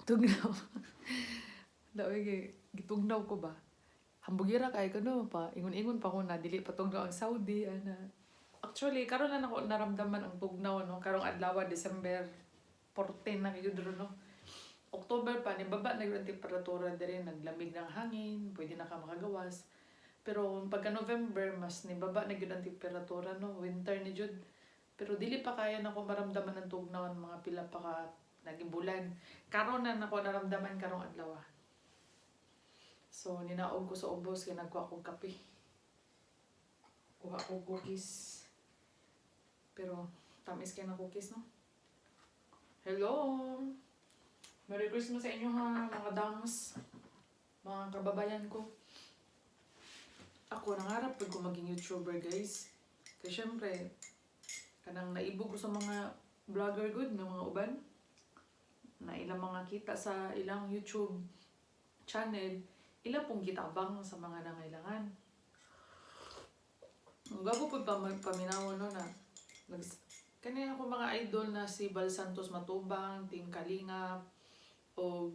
Tugnaw. Laoy kay gitugnaw ko ba. Hambugira kay ko, no, pa ingon-ingon pa ko na dili pa tugnaw ang Saudi ana. Actually, karon na nako naramdaman ang tugnaw, no, karong adlaw, December 14 na gyud ron, no. October pa nibaba na gyud ang temperatura diri, naglamig ng hangin, pwede na ka makagawas. Pero pagka November, mas nibaba na gyud ang temperatura, no, winter ni jud. Pero dili pa kaya nako maramdaman ang tugnaw ng mga pila pa ka naging bulan. Karon na nako naramdaman, karong adlaw. So ninaog ko sa ubos kay nagkuha kog kape. Kuha ko cookies. Pero tamis kay na cookies, no. Hello. Merry Christmas sa inyo ha, mga dangs. Mga kababayan ko. Ako, nangarap pag ko maging YouTuber, guys. Kaya syempre, kanang naibog ko sa mga vlogger good ng mga uban na ilang mga kita sa ilang YouTube channel, ilang pong gitabang sa mga nangailangan. Ang gwapo po pa paminaw, no, na nag kani ako mga idol na si Bal Santos Matubang, Team Kalingap, o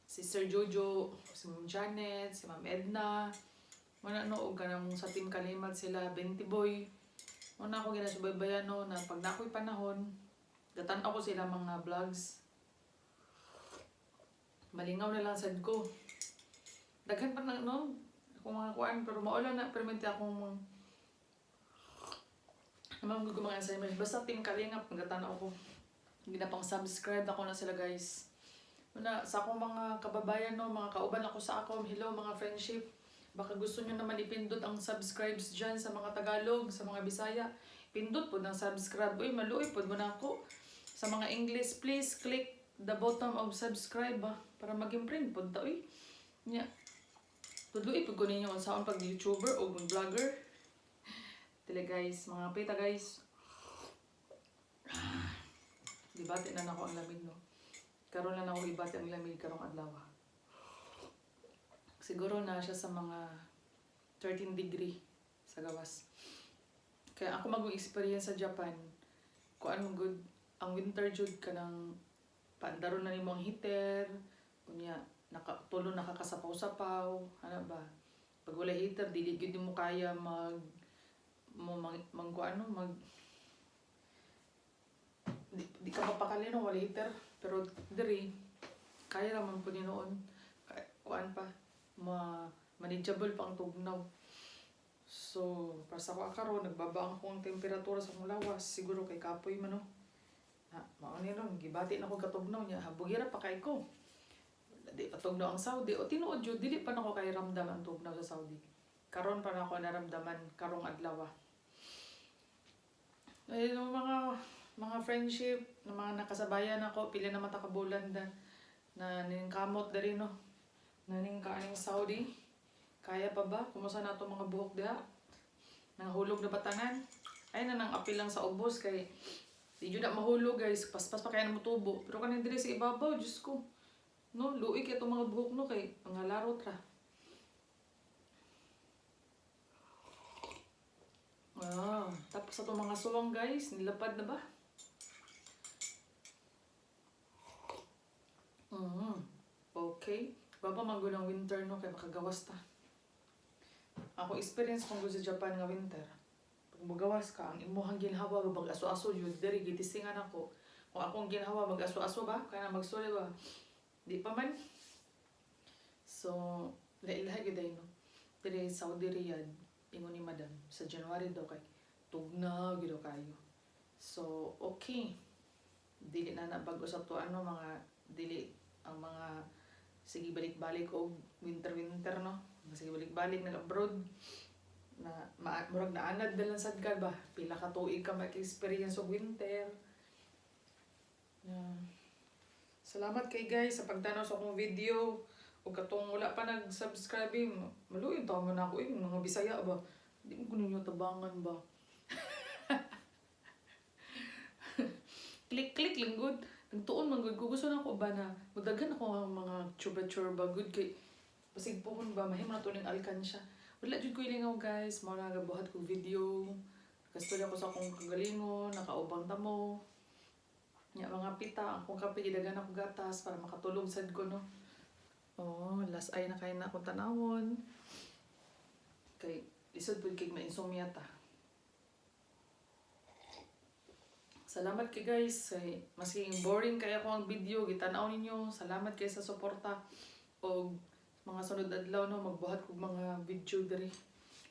si Sir Jojo, si Ma'am Janet, si Ma'am Edna, wala, no, og kanang sa Team Kalimat sila, Benti Boy. Wala ako ginasubaybayan, no, na pag nakoy panahon, gatan ako sila mga vlogs. Malingaw na lang sad ko. Daghan pa na, no, akong mga kuan, pero maula na, permente akong mga naman ko mga assignments. Basta Team Kalingap, nagatanaw ko. Hindi na pang subscribe ako na sila, guys. Una, sa akong mga kababayan, no, mga kauban ako sa akom, hello mga friendship. Baka gusto nyo naman ipindot ang subscribes dyan sa mga Tagalog, sa mga Bisaya. Pindot po ng subscribe. Uy, maluoy po mo na ako. Sa mga English, please click the bottom of subscribe ba para maging friend po ta, uy. Nya. Tudloi po ko ninyo unsaon pag YouTuber o vlogger. Dili guys, mga pita, guys. Gibati na nako ang lamig, no. Karon lang ako ibati ang lamig karong adlaw. Siguro na siya sa mga 13 degree sa gawas. Kaya ako magong experience sa Japan, kuan mo good, ang winter jud, kanang paandaron na nimo ang heater, kunya naka tulo nakakasapaw-sapaw, ano ba? Pag wala heater, dili gyud mo kaya mag mo mag, mag ano, mag di ka mapakali, no, wala heater. Pero diri kaya raman po ni noon. Kuan pa, ma manageable pa ang tugnaw. So, para sa ako karon, nagbaba ang akong temperatura sa akong lawas. Siguro kay kapoy man, no. Na, mao ni ron, gibati na ko katugnaw niya. Habugira pa kay ko. Di pa tugnaw ang Saudi. O tinuod jud, dili pa nako kay ramdam ang tugnaw sa Saudi. Karon pa nako naramdaman karong adlaw. Ay, yung mga friendship, ng mga nakasabayan ako, pila na mata ka bulan na na ning kamot diri, no. Naning kaaning Saudi. Kaya pa ba? Kumusta na itong mga buhok diha? Nangahulog na ba tanan? Ay na nang apil lang sa ubos kay di jud na mahulog, guys. Paspas pa kaya na motubo. Pero kanin diri sa ibabaw, Diyos ko. No, luoy kay itong mga buhok, no, kay mga larot ra. Ah, tapos atong mga suwang, guys, nilapad na ba? Okay. Baba man gud ang winter, no, kay makagawas ta. Ako experience kung sa Japan nga winter. Pag magawas ka, ang imuhang ginhawa ba mag aso-aso jud diri gitistingan ako. Kung akong ginhawa mag aso-aso ba, kana magsuli ba? Di pa man. So, lahi-lahi gyud ay, no. Diri Saudi Riyadh, ingon ni Madam, sa January daw kay tugnaw gyud daw kayo. So, okay. Dili na na bag-o sa to ano, mga dili ang mga sige balik-balik og winter-winter, no. Sige balik-balik nag-abroad na ma murag naanad na lang sad ka ba, pila ka tuig ka maka-experience og winter. Yeah. Salamat kay guys sa pagtanaw sa akong video. Ug katong wala pa nag-subscribe, eh, maluoy tawo man ako eh, mga Bisaya ba. Di mo ko ninyo tabangan ba. Click-click lang gud. Nagtuon man gud ko, gusto na ko ba na mudaghan ako ang mga churba-churba gud kay basig pohon ba mahimo na to ning alkansya. Wala jud ko ilingaw, guys, mao na gabuhat kog video. Kastorya ko sa akong kagalingon, nakaubang ta mo. Nya mga pita, akong kape gidagan ako gatas para makatulog sad ko, no. Oh, last eye na kay na akong tanawon. Kay lisod pud kay ma-insomnia ta. Salamat kay guys kay maski boring kay ako ang video gitan-aw ninyo. Salamat kay sa suporta og mga sunod adlaw, no, magbuhat kog mga video diri.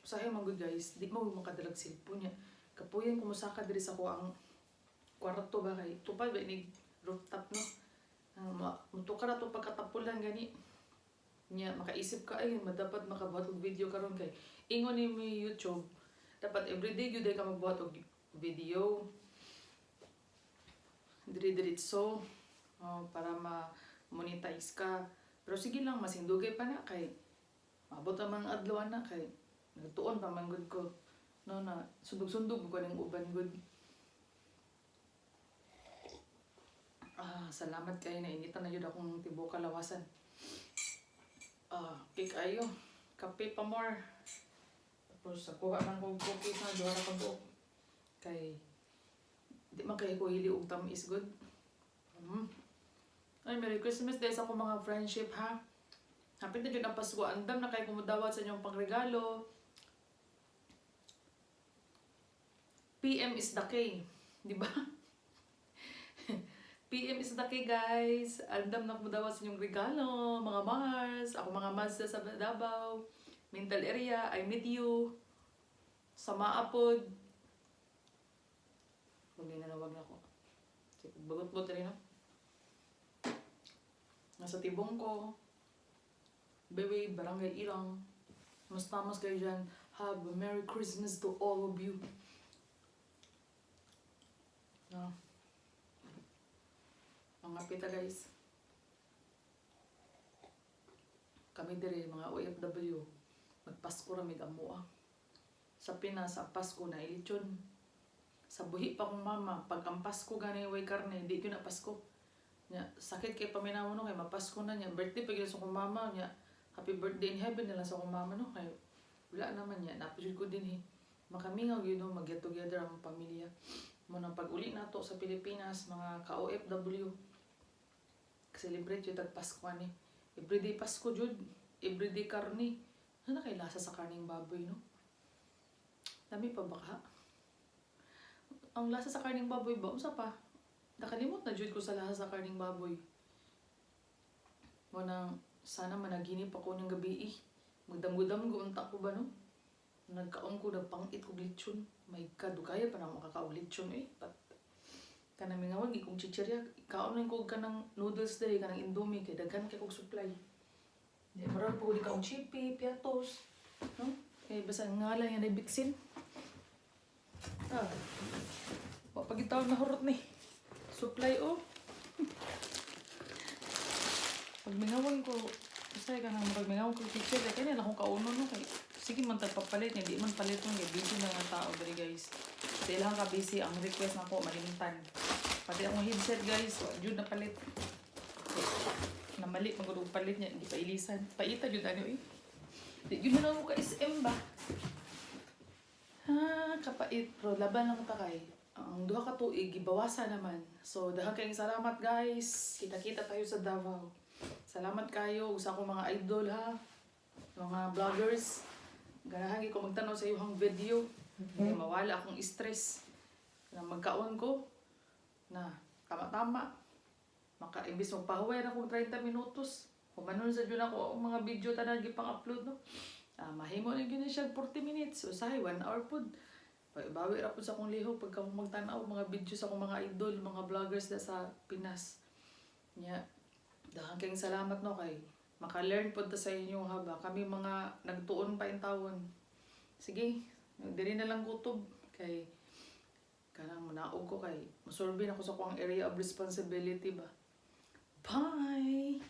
Usahay man gud guys, di mo makadalag cellphone niya. Kapuyan ko mosaka diri sa ko ang kwarto ba kay tupad ba inig rooftop, no. Mutukar ato pagkatapulan gani. Nya makaisip ka, ay dapat makabuhat og video karon kay ingon ni mi YouTube dapat everyday gyud ay ka magbuhat og video dire-diretso, oh, para ma-monetize ka. Pero sige lang, masindugay pa na kay maabot ang mga adlaw na kay nagtuon pa man gud ko, no, na sundog-sundog ko ning uban gud. Ah, salamat kay nainitan na jud akong tibuok kalawasan. Ah, cake ayo. Kape pa more. Tapos kuha man kog cookies na duha ra ka buok. Kay di man kay ko hili og tamis gud. Ay, Merry Christmas day sa akong mga friendship ha. Hapit na jud ang Pasko. Andam na kay kumudawat sa inyong pangregalo. PM is the K. Di ba? PM is the K, guys. Andam na kumudawat sa inyong regalo. Mga Mars. Ako mga Mazda sa Davao. Mental area. I meet you. Sa Maapod. Huwag na nawag na ko. Sige, bagot-bot rin, no? Nasa tibong ko. Baby, Barangay Ilang. Mas tamas kayo dyan. Have a Merry Christmas to all of you. No. Mga pita, guys. Kami dire mga OFW. Magpasko ra mig amoa. Sa Pinas, ang Pasko na ilitsyon. Sa buhi pa kong mama, pag ang Pasko gani way karne, di gyud na Pasko. Nya, sakit kay paminaw no kay mapasko na niya. Birthday pa gyud sa akong mama niya. Happy birthday in heaven na lang sa akong mama, no, kay wala naman niya. Napajud ko din eh. Makamingaw gyud no, mag-get together ang pamilya. Mo nang pag-uli nato sa Pilipinas, mga ka-OFW, celebrate jud tag Pasko ani. Everyday Pasko jud, everyday karne. Ano na kay lasa sa karning baboy, no? Dami pa baka. Ang lasa sa karning baboy ba? Unsa pa? Nakalimot na jud ko sa lasa sa karning baboy. Mo nang sana managinip ako ng gabi eh. Magdamgo-damgo unta ko ba, no? Nagkaon ko, nagpangit ko lechon. My God, dugaya pa na makakaog lechon eh. Pat kanang mingawan gi kong chichirya, kaon lang ko kanang noodles diri, kanang Indomie kay daghan kay kog supply. Di murag po di kaong chippy, piatos, no? Kay basta ngalan yan ay bitsin. Ah. Wa pa gid na hurot ni. Supply oh. Pag mingawan ko, basta ka nang pag mingawan ko chichirya, kaya na akong kauno, no, kay sige man tag papalit niya, di man palit mo kay busy na nga tao diri, guys. Sa ilang ka busy ang request nako malimtan. Pati akong headset, guys, wa jud na palit. Namali man gud og palit niya, di pa ilisan. Paita jud ano eh. Di jud na mo ka SM ba. Ha, kapait pero laban lang ta kay ang duha ka tuig gibawasan naman. So daghan kayong salamat, guys. Kita-kita tayo sa Davao. Salamat kayo sa akong mga idol ha. Mga vloggers. Ganahan gyud ko magtan-aw sa iyong video. Hindi mawala akong stress. Na magkaon ko na tama-tama. Maka imbis magpahuway na akong 30 minutos. Humanon sa jud ako ang mga video tanan gipang-upload, no. Ah, mahimo na gyud na siya 40 minutes. Usahay 1 hour pud. Bawi ra pud sa akong lihok pagka magtan-aw mga video sa akong mga idol, mga vloggers na sa Pinas. Nya, daghan kayong salamat no kay maka-learn pud ta sa inyo haba. Kami mga nagtuon pa in tawon. Sige, diri na lang kutob kay kanang manaog ko kay mosurvey na ko sa akong area of responsibility ba. Bye!